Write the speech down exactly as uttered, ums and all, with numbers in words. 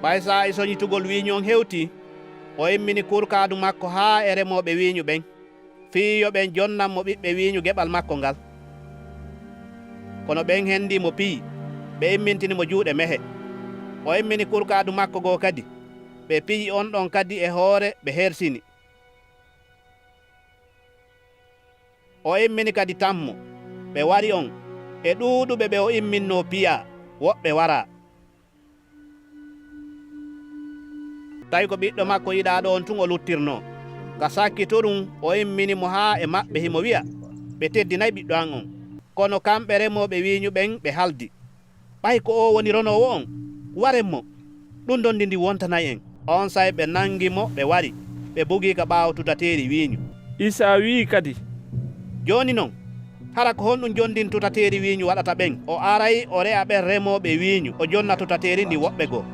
Ɓay saa'i sonyitugol wiiñu on hewtii, o immini kurkaadu makko haa e remooɓe wiiñu ɓen, fii yo ɓen jonnan mo ɓiɓɓe wiiñu geɓal makko ngal. Kono ɓen hendii mo piyi, ɓe immintini mo juuɗe mehe. O immini kurkaadu makko goo kadi, ɓe piyi on ɗon kadi e hoore, ɓe hersini. O immini kadi tammo, ɓe wari on, e ɗuuɗuɓe ɓe o imminnoo piyaa, woɓɓe waraa. Tawi ko ɓiɗɗo makko yiɗaaɗo on tun o luttirnoo. Ka sakkitorun o immini mo haa e maɓɓe, himo wi'a, "Ɓe teddinay ɓiɗɗo an on." Kono kamɓe remooɓe wiiñu ɓen ɓe haldi, "Ɓay ko oo woni ronoowo on, waren mo, ɗun njonndi ndin wontanay en." Onsay ɓe nangi mo, ɓe wari, ɓe bugii ka ɓaawo tutateeri wiiñu. Iisaa wi'i kadi, "Jooni non, hara ko honɗun njonndi tutateeri wiiñu waɗata ɓen? O aray, o re'a ɓen remooɓe wiiñu, o jonna tutateeri ndin woɓɓe goo."